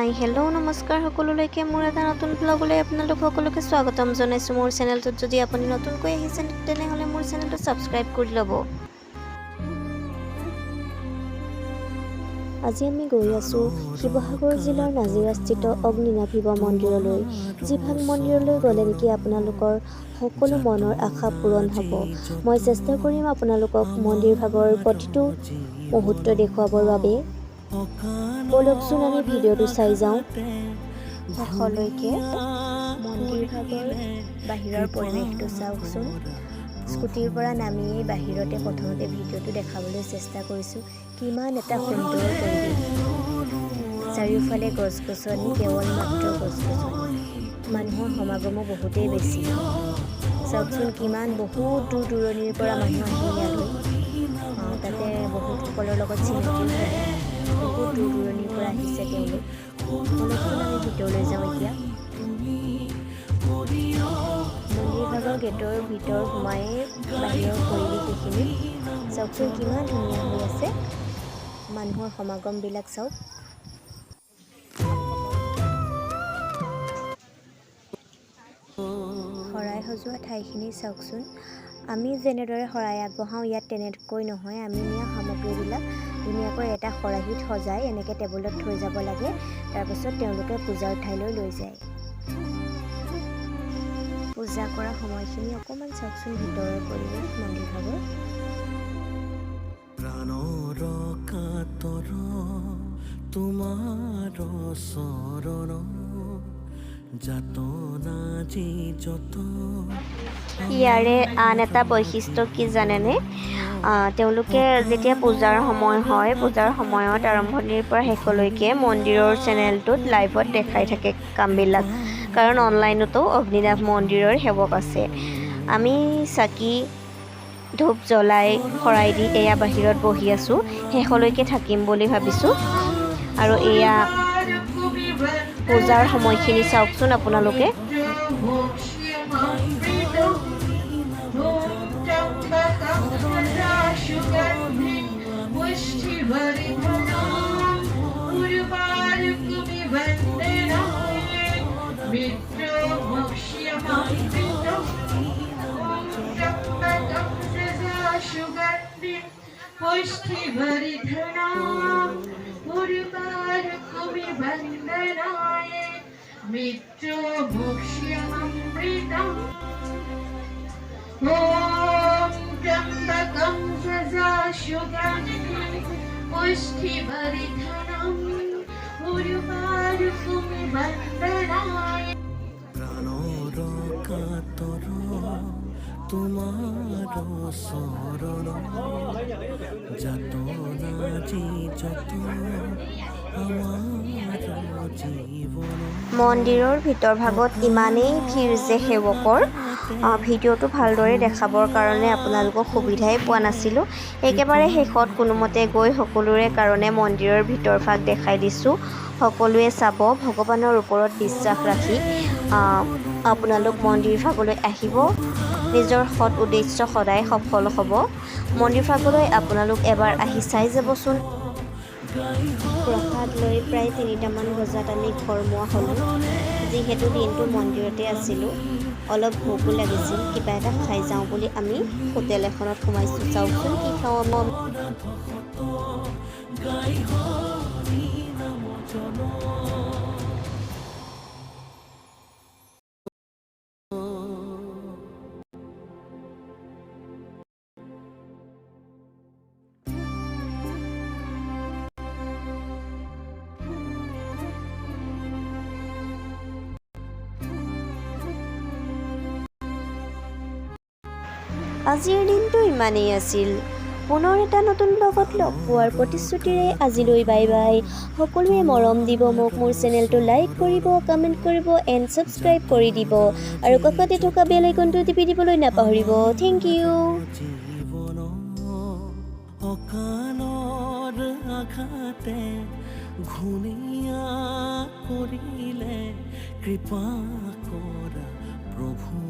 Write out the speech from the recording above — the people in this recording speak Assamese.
হাই, হেল্ল', নমস্কাৰ সকলোলৈকে। মোৰ এটা নতুন ব্লগলৈ আপোনালোক সকলোকে স্বাগতম জনাইছোঁ। মোৰ চেনেলটোত যদি আপুনি নতুনকৈ আহিছে, তেনেহ'লে মোৰ চেনেলটো ছাবস্ক্ৰাইব কৰি ল'ব। আজি আমি গৈ আছোঁ শিৱসাগৰ জিলাৰ নাজিৰাস্থিত অগ্নিনাভ শিৱ মন্দিৰলৈ, যিভাগ মন্দিৰলৈ গ'লে নেকি আপোনালোকৰ সকলো মনৰ আশা পূৰণ হ'ব। মই চেষ্টা কৰিম আপোনালোকক মন্দিৰভাগৰ প্ৰতিটো মুহূৰ্ত দেখুৱাবৰ বাবে। ব'লকচোন, আমি ভিডিঅ'টো চাই যাওঁ শেষলৈকে। মন্দিৰভাগৰ বাহিৰৰ পৰিৱেশটো চাওকচোন। স্কুটিৰ পৰা নামিয়েই বাহিৰতে প্ৰথমতে ভিডিঅ'টো দেখাবলৈ চেষ্টা কৰিছোঁ। কিমান এটা সুন্দৰ পৰিৱেশ! চাৰিওফালে গছ গছনি, কেৱল মাত্ৰ গছ গছনি। মানুহৰ সমাগমো বহুতেই বেছি। চাওকচোন, কিমান বহুত দূৰ দূৰণিৰ পৰা মানুহ আহে ইয়ালৈ। তাতে বহুতসকলৰ লগত চিনাকিও হ'লোঁ। বহুত দূৰ দূৰণিৰ পৰা আহিছে তেওঁলোক। ব'লকচোন, আমি ভিতৰলৈ যাওঁ এতিয়া। মন্দিৰভাগৰ গেটৰ ভিতৰ সোমায়েই বাহিৰৰ পৰিৱেশ এইখিনি। চাওকচোন, কিমান ধুনীয়া হৈ আছে। মানুহৰ সমাগমবিলাক চাওক। শৰাই সজোৱা ঠাইখিনি চাওকচোন। আমি যেনেদৰে শৰাই আগবঢ়াওঁ, ইয়াত তেনেকৈ নহয়। আমি নিয়া সামগ্ৰীবিলাক ধুনীয়াকৈ এটা খৰাহীত সজাই এনেকৈ টেবুলত থৈ যাব লাগে। তাৰপাছত তেওঁলোকে পূজাৰ ঠাইলৈ লৈ যায়। পূজা কৰা সময়খিনি অকণমান চাওকচোন, ভিতৰৰ পৰিৱেশ মন্দিৰভাগৰ। প্ৰাণৰ কাতৰ তোমাৰ চৰণ যাতনা যি যত। ইয়াৰে আন এটা বৈশিষ্ট্য কি জানেনে? তেওঁলোকে যেতিয়া পূজাৰ সময় হয়, পূজাৰ সময়ত আৰম্ভণিৰ পৰা শেষলৈকে মন্দিৰৰ চেনেলটোত লাইভত দেখাই থাকে কামবিলাক, কাৰণ অনলাইনতো অগ্নিনাভ মন্দিৰৰ সেৱক আছে। আমি চাকি ধূপ জ্বলাই, শৰাই দি এয়া বাহিৰত বহি আছোঁ। শেষলৈকে থাকিম বুলি ভাবিছোঁ। আৰু এয়া পূজাৰ সময়খিনি চাওকচোন আপোনালোকে। पुष्टिवर्धनां उर्वारुकमिवन्दनाय मित्रोमोक्ष्यमृतम्। ॐ त्र्यम्बकं सदाशुगन्धिं पुष्टिवर्धनम् उर्वारुकमिवन्दनाय। প্ৰাণৰ কাতৰ তোমাৰ চৰণ যাতনা যি যত আমাৰ জীৱন। মন্দিৰৰ ভিতৰ ভাগত ইমানেই ভিৰ যে সেৱকৰ, ভিডিঅ'টো ভালদৰে দেখাবৰ কাৰণে আপোনালোকক সুবিধাই পোৱা নাছিলোঁ। একেবাৰে শেষত কোনোমতে গৈ সকলোৰে কাৰণে মন্দিৰৰ ভিতৰ ভাগ দেখাই দিছোঁ। সকলোৱে চাব। ভগৱানৰ ওপৰত বিশ্বাস ৰাখি আপোনালোক মন্দিৰ ভাগলৈ আহিব। নিজৰ সৎ উদ্দেশ্য সদায় সফল হ'ব। মন্দিৰ ভাগলৈ আপোনালোক এবাৰ আহি চাই যাবচোন। প্ৰসাদ লৈ প্ৰায় 3টামান বজাত আমি ঘৰমুৱা হ'লোঁ। যিহেতু দিনটো মন্দিৰতে আছিলোঁ, অলপ ভোকো লাগিছিল। কিবা এটা খাই যাওঁ বুলি আমি হোটেল এখনত সোমাইছোঁ। চাওকচোন কি খাওঁ আমি। গাই হৰি নাম জন। আজিৰ দিনটো ইমানেই আছিল। পুনৰ এটা নতুন ব্লগত লগ পোৱাৰ প্ৰতিশ্ৰুতিৰে আজিলৈ বাই বাই। সকলোৱে মৰম দিব মোক। মোৰ চেনেলটো লাইক কৰিব, কমেণ্ট কৰিব এণ্ড ছাবস্ক্ৰাইব কৰি দিব আৰু কাষতে থকা বেল আইকনটো টিপি দিবলৈ নাপাহৰিব। Thank you. জীৱন অকালৰ আঘাতে ঘূণীয়া কৰিলে, কৃপা কৰা প্ৰভু।